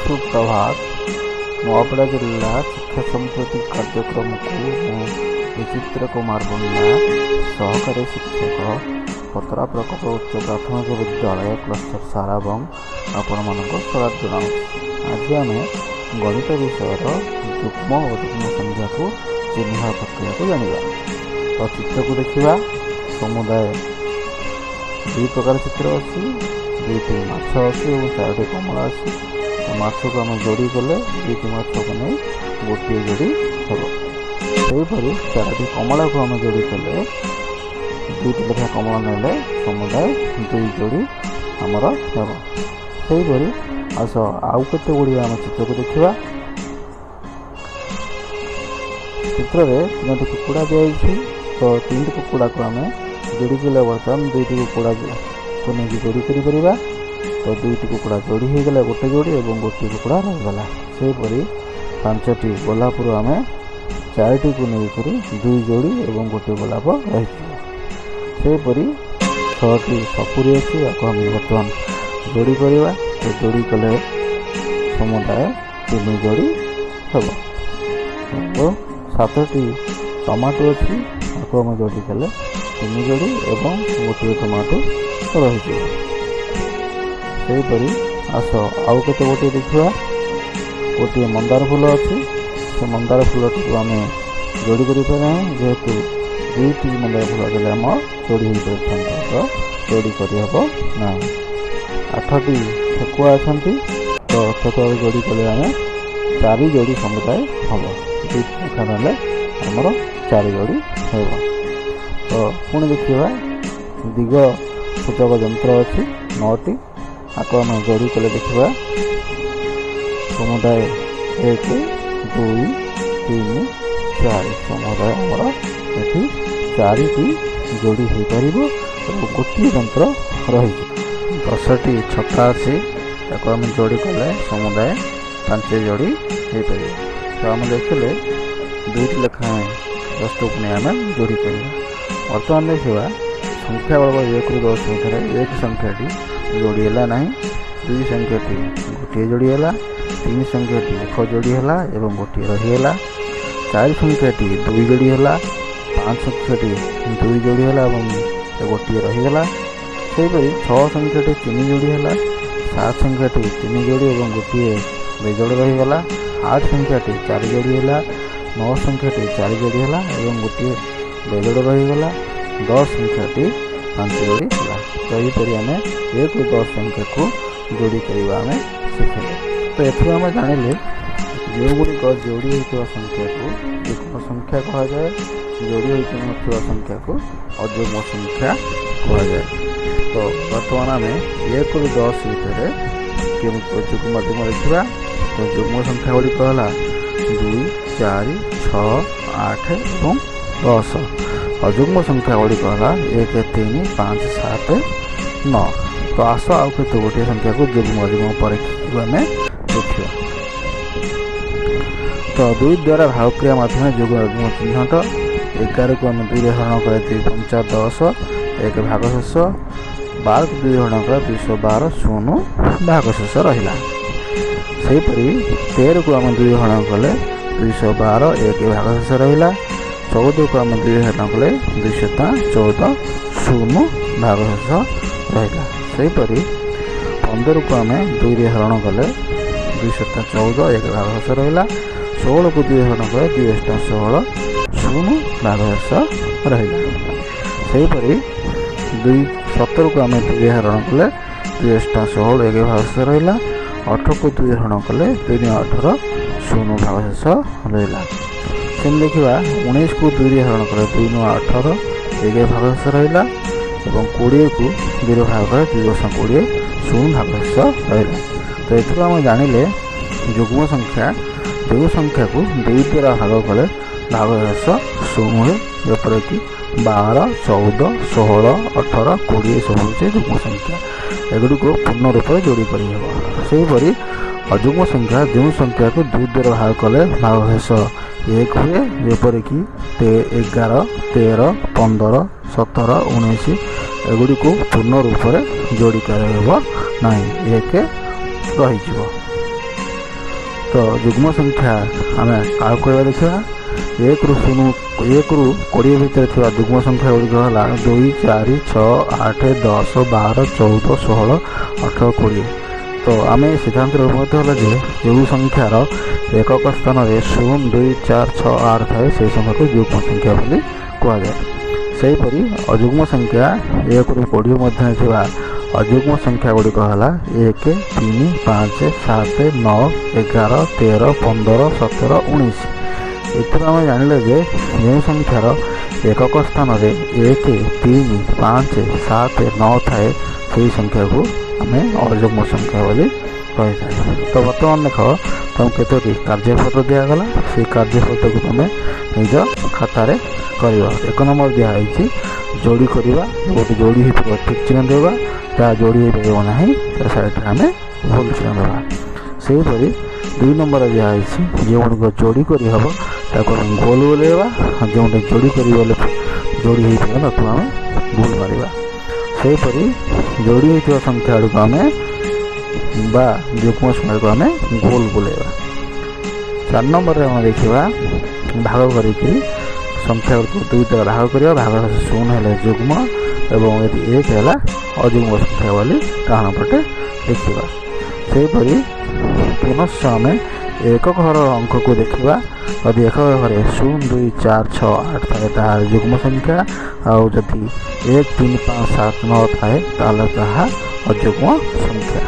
ସୁପ୍ରଭାତ। ନୂଆପଡ଼ା ଜିଲ୍ଲା ଶିକ୍ଷା ସମ୍ପ୍ରତି କାର୍ଯ୍ୟକ୍ରମକୁ ମୁଁ ବିଚିତ୍ର କୁମାର ପଣ୍ଡା, ସହକାରୀ ଶିକ୍ଷକ, ପତରା ପ୍ରକଳ୍ପ ଉଚ୍ଚ ପ୍ରାଥମିକ ବିଦ୍ୟାଳୟ, କ୍ଲଷ୍ଟର ସାରାବଙ୍ଗ, ଆପଣମାନଙ୍କୁ ସ୍ୱାଗତ ଜଣାଉଛି। ଆଜି ଆମେ ଗଣିତ ବିଷୟର ଯୁଗ୍ମ ଓ ଅଯୁଗ୍ମ ସଂଖ୍ୟାକୁ ଚିହ୍ନିବା ପ୍ରକ୍ରିୟାକୁ ଜାଣିବା। ତ ଚିତ୍ରକୁ ଦେଖିବା। ସମୁଦାୟ ଦୁଇ ପ୍ରକାର ଚିତ୍ର ଅଛି। ଦୁଇଟି ମାଛ ଅଛି ଏବଂ ଚାରୋଟି କମଳା ଅଛି। ତ ମାଛକୁ ଆମେ ଯୋଡ଼ି କଲେ ଦୁଇଟି ମାଛକୁ ନେଇ ଗୋଟିଏ ଯୋଡ଼ି ହେବ। ସେହିପରି ଚାରୋଟି କମଳାକୁ ଆମେ ଯୋଡ଼ି କଲେ ଦୁଇଟି ଲେଖା କମଳା ନେଲେ ସମୁଦାୟ ଦୁଇ ଯୋଡ଼ି ଆମର ହେବ। ସେହିପରି ଆସ ଆଉ କେତେ ଗୁଡ଼ିଏ ଆମେ ଚିତ୍ରକୁ ଦେଖିବା। ଚିତ୍ରରେ ତିନୋଟି କୁକୁଡ଼ା ଦିଆଯାଇଛି। ତ ତିନିଟି କୁକୁଡ଼ାକୁ ଆମେ ଯୋଡ଼ି କଲେ ବର୍ତ୍ତମାନ ଦୁଇଟି କୁକୁଡ଼ାକୁ ନେଇକି ଯୋଡ଼ି କରିପାରିବା। ତ ଦୁଇଟି କୁକୁଡ଼ା ଯୋଡ଼ି ହୋଇଗଲା ଗୋଟେ ଯୋଡ଼ି ଏବଂ ଗୋଟିଏ କୁକୁଡ଼ା ରହିଗଲା। ସେହିପରି ପାଞ୍ଚଟି ଗୋଲାପରୁ ଆମେ ଚାରିଟିକୁ ନେଇକରି ଦୁଇ ଯୋଡ଼ି ଏବଂ ଗୋଟିଏ ଗୋଲାପ ରହିଯିବ। ସେହିପରି ଛଅଟି ସପୁରୀ ଅଛି, ଆକୁ ଆମେ ବର୍ତ୍ତମାନ ଯୋଡ଼ି କରିବା। ତ ଯୋଡ଼ି କଲେ ସମୁଦାୟ ତିନି ଯୋଡ଼ି ହେବ। ଏବଂ ସାତଟି ଟମାଟୋ ଅଛି, ଆକୁ ଆମେ ଯୋଡ଼ି କଲେ ତିନି ଯୋଡ଼ି ଏବଂ ଗୋଟିଏ ଟମାଟୋ ରହିଯିବ। ସେହିପରି ଆସ ଆଉ କେତେ ଗୋଟିଏ ଦେଖିବା। ଗୋଟିଏ ମନ୍ଦାର ଫୁଲ ଅଛି। ସେ ମନ୍ଦାର ଫୁଲଟିକୁ ଆମେ ଯୋଡ଼ି କରିପାରିବା ନାହିଁ, ଯେହେତୁ ଦୁଇଟି ମନ୍ଦାର ଫୁଲ ଦେଲେ ଆମ ଯୋଡ଼ି ହୋଇପାରିଥାନ୍ତା। ତ ଯୋଡ଼ି କରିହେବ ନାହିଁ। ଆଠଟି ଠେକୁଆ ଅଛନ୍ତି। ତ ଠେକୁଆକୁ ଯୋଡ଼ି କଲେ ଆମେ ଚାରି ଯୋଡ଼ି ସମୁଦାୟ ହେବ। ଦୁଇଟି ଲେଖା ନେଲେ ଆମର ଚାରି ଯୋଡ଼ି ହେବ। ତ ପୁଣି ଦେଖିବା, ଦିଗ ସୂଚକ ଯନ୍ତ୍ର ଅଛି ନଅଟି। ଆକୁ ଆମେ ଯୋଡ଼ି କଲେ ଦେଖିବା ସମୁଦାୟ 1, 2, 3, 4, ସମୁଦାୟ ଆମର ଏଠି ଚାରିଟି ଯୋଡ଼ି ହୋଇପାରିବ ଏବଂ ଗୋଟିଏ ଯନ୍ତ୍ର ରହିଛି। 10ଟି ଛତା ଅଛି, ତାକୁ ଆମେ ଯୋଡ଼ି କଲେ ସମୁଦାୟ ପାଞ୍ଚ ଯୋଡ଼ି ହେଇପାରିବ। ତ ଆମେ ଦେଖିଲେ ଦୁଇଟି ଲେଖାଏଁ ବସ୍ତୁକୁ ନେଇ ଆମେ ଯୋଡ଼ି କରିବା। ବର୍ତ୍ତମାନ ଦେଖିବା ସଂଖ୍ୟା ବଳବ 1ରୁ 10 ମଧ୍ୟରେ 1 ସଂଖ୍ୟାଟି ଯୋଡ଼ି ହେଲା ନାହିଁ, 2 ସଂଖ୍ୟାଟି ଗୋଟିଏ ଯୋଡ଼ି ହେଲା, 3 ସଂଖ୍ୟାଟି ଏକ ଯୋଡ଼ି ହେଲା ଏବଂ ଗୋଟିଏ ରହିଗଲା, 4 ସଂଖ୍ୟାଟି ଦୁଇ ଯୋଡ଼ି ହେଲା, 5 ସଂଖ୍ୟାଟି ଦୁଇ ଯୋଡ଼ି ହେଲା ଏବଂ ଗୋଟିଏ ରହିଗଲା। ସେହିପରି 6 ସଂଖ୍ୟାଟି ତିନି ଯୋଡ଼ି ହେଲା, 7 ସଂଖ୍ୟାଟି ତିନି ଯୋଡ଼ି ଏବଂ ଗୋଟିଏ ବେଜୋଡ଼ ରହିଗଲା, 8 ସଂଖ୍ୟାଟି ଚାରି ଯୋଡ଼ି ହେଲା, 9 ସଂଖ୍ୟାଟି ଚାରି ଯୋଡ଼ି ହେଲା ଏବଂ ଗୋଟିଏ ବେଜୋଡ଼ ରହିଗଲା, 10 ସଂଖ୍ୟାଟି ପାଞ୍ଚ ଯୋଡ଼ି ହେଲା। ତ ଏହିପରି ଆମେ 1ରୁ 10 ସଂଖ୍ୟାକୁ ଯୋଡ଼ି କରିବା ଆମେ ଶିଖିଲେ। ତ ଏଥିରୁ ଆମେ ଜାଣିଲେ ଯେଉଁଗୁଡ଼ିକ ଯୋଡ଼ି ହୋଇଥିବା ସଂଖ୍ୟାକୁ ଯୁଗ୍ମ ସଂଖ୍ୟା କୁହାଯାଏ, ଯୋଡ଼ି ହୋଇନଥିବା ସଂଖ୍ୟାକୁ ଅଯୁଗ୍ମ ସଂଖ୍ୟା କୁହାଯାଏ। ତ ବର୍ତ୍ତମାନ ଆମେ 1ରୁ 10 ଭିତରେ କେମିତି ଯୁଗ୍ମ ଅଯୁଗ୍ମ ଦେଖିବା। ତ ଯୁଗ୍ମ ସଂଖ୍ୟା ଗୁଡ଼ିକ ହେଲା 2, 4, 6, 8 ଏବଂ 10। ଅଯୁଗ୍ମ ସଂଖ୍ୟା ଗୁଡ଼ିକ ହେଲା 1, 3, 5, 7, 9। ତ ଆସ ଆଉ କେତେ ଗୋଟିଏ ସଂଖ୍ୟାକୁ ଯୁଗ୍ମ ଅଯୁଗ୍ମ ପରୀକ୍ଷିକୁ ଆମେ ଦେଖିବା। ତ 2 ଦ୍ୱାରା ଭାଗକ୍ରିୟା ମାଧ୍ୟମରେ ଯୁଗ୍ମ ଅଯୁଗ୍ମ ଚିହ୍ନଟ। 11କୁ ଆମେ 2ରେ ହରଣ କଲେ 2 ପଞ୍ଚା 10, 1 ଭାଗଶେଷ। 12କୁ 2 ହରଣ କଲେ 212, 0 ଭାଗଶେଷ ରହିଲା। ସେହିପରି 13କୁ ଆମେ 2 ହରଣ କଲେ 212, 1 ଭାଗଶେଷ ରହିଲା। 14କୁ ଆମେ 2 ହରଣ କଲେ 214, 0 ଭାଗଶେଷ ରହିଲା। ସେହିପରି 15କୁ ଆମେ 2ରେ ହରଣ କଲେ 214, 1 ଭାଗଶେଷ ରହିଲା। 16କୁ 2 ହରଣ କଲେ 2 ଅଷ୍ଟା 16, 0 ଭାଗଶେଷ ରହିଲା। ସେହିପରି 2 17କୁ ଆମେ 2 ହରଣ କଲେ 2 ଅଷ୍ଟା 16, 1 ଭାଗଶେଷ ରହିଲା। 18କୁ 2 ହରଣ କଲେ 2 18, 0 ଭାଗଶେଷ ରହିଲା। ସେମିତି ଦେଖିବା 19କୁ 2ରେ ହରଣ କଲେ 2 9 18, 1 ଭାଗଶେଷ ରହିଲା ଏବଂ 20କୁ 2ରେ ଭାଗ କଲେ 2 ଦଶ 20, 0 ଭାଗଶେଷ ରହିଲା। ତ ଏଥିରୁ ଆମେ ଜାଣିଲେ ଯୁଗ୍ମ ସଂଖ୍ୟା ଯେଉଁ ସଂଖ୍ୟାକୁ 2 ଦ୍ୱାରା ଭାଗ କଲେ ଭାଗଶେଷ 0 ହୁଏ, ଯେପରିକି 12, 14, 16, 18, 20 ସବୁ ହେଉଛି ଯୁଗ୍ମ ସଂଖ୍ୟା। ଏଗୁଡ଼ିକୁ ପୂର୍ଣ୍ଣ ରୂପରେ ଯୋଡ଼ି କରିହେବ। ସେହିପରି ଅଯୁଗ୍ମ ସଂଖ୍ୟା ଯେଉଁ ସଂଖ୍ୟାକୁ 2 ଦ୍ୱାରା ଭାଗ କଲେ ଭାଗଶେଷ 1 ହୁଏ, ଯେପରିକି 11, 13, 15, 17, 19, ଏଗୁଡ଼ିକୁ ପୂର୍ଣ୍ଣ ରୂପରେ ଯୋଡ଼ି କରିହେବ ନାହିଁ, 1 ରହିଯିବ। ତ ଯୁଗ୍ମ ସଂଖ୍ୟା ଆମେ କାହାକୁ କହିବା ଦେଖିବା। 1ରୁ 0, 1ରୁ 20 ଭିତରେ ଥିବା ଯୁଗ୍ମ ସଂଖ୍ୟା ଗୁଡ଼ିକ ହେଲା 2, 4, 6, 8, 10, 12, 14, 16, 18, 20। ତ ଆମେ ସିଦ୍ଧାନ୍ତରେ ଉପନୀତ ହେଲା ଯେ ଯେଉଁ ସଂଖ୍ୟାର ଏକକ ସ୍ଥାନରେ 0, 2, 4, 6, 8 ଥାଏ, ସେହି ସଂଖ୍ୟାକୁ ଯୁଗ୍ମ ସଂଖ୍ୟା ବୋଲି କୁହାଯାଏ। ସେହିପରି ଅଯୁଗ୍ମ ସଂଖ୍ୟା, 1ରୁ 20 ମଧ୍ୟରେ ଥିବା ଅଯୁଗ୍ମ ସଂଖ୍ୟା ଗୁଡ଼ିକ ହେଲା 1, 3, 5, 7, 9, 11, 13, 15, 17, 19। ଏଥିରୁ ଆମେ ଜାଣିଲେ ଯେ ଯେଉଁ ସଂଖ୍ୟାର ଏକକ ସ୍ଥାନରେ 1, 3, 5, 7, 9 ଥାଏ, ସେହି ସଂଖ୍ୟାକୁ ଆମେ ଅଯୁଗ୍ମ ସଂଖ୍ୟା ବୋଲି କହିଥାଏ। ତ ବର୍ତ୍ତମାନ ଦେଖ, ତୁମକୁ କେତୋଟି କାର୍ଯ୍ୟପତ୍ର ଦିଆଗଲା। ସେଇ କାର୍ଯ୍ୟପତ୍ରକୁ ତୁମେ ନିଜ ଖାତାରେ କରିବ। 1 ନମ୍ବର ଦିଆହେଇଛି ଯୋଡ଼ି କରିବା। ଗୋଟେ ଯୋଡ଼ି ହେଇପାରିବ, ଠିକ୍ ଚିହ୍ନ ଦେବା। ଯାହା ଯୋଡ଼ି ହେଇପାରିବ ନାହିଁ, ତା ସାଇଡ଼୍ରେ ଆମେ ଭୁଲ ଚିହ୍ନ ଦେବା। ସେହିପରି 2 ନମ୍ବର ଦିଆହେଇଛି, ଯେଉଁଗୁଡ଼ିକ ଯୋଡ଼ି କରିହେବ ତାକୁ ଆମେ ଗୋଲ ବୁଲେଇବା, ଯେଉଁଟା ଯୋଡ଼ି କରିଗଲେ ଯୋଡ଼ି ହେଇପାରିବ ତାକୁ ଆମେ ଭୁଲ ମାରିବା। ସେହିପରି ଯୋଡ଼ି ହୋଇଥିବା ସଂଖ୍ୟା ଗୁଡ଼ିକୁ ଆମେ ବା ଯୁଗ୍ମ ସଂଖ୍ୟାକୁ ଆମେ ଗୋଲ ବୁଲେଇବା। 4 ନମ୍ବରରେ ଆମେ ଦେଖିବା ଭାଗ କରିକି ସଂଖ୍ୟା ଗୁଡ଼ିକୁ 2 ଦ୍ୱାରା ଭାଗ କରିବା। ଭାଗ 0 ହେଲେ ଯୁଗ୍ମ ଏବଂ ଯଦି 1 ହେଲା ଅଯୁଗ୍ମ ସଂଖ୍ୟା ବୋଲି ଡାହାଣ ପଟେ ଦେଖିବା। ସେହିପରି ପୁନଶ୍ଚ ଆମେ ଏକ ଘର ଅଙ୍କକୁ ଦେଖିବା। ଯଦି ଏକ ଘରେ 0, 2, 4, 6, 8 ଥାଏ, ତାହା ଯୁଗ୍ମ ସଂଖ୍ୟା, ଆଉ ଯଦି 1, 3, 5, 7, 9 ଥାଏ, ତାହେଲେ ତାହା ଅଯୁଗ୍ମ ସଂଖ୍ୟା।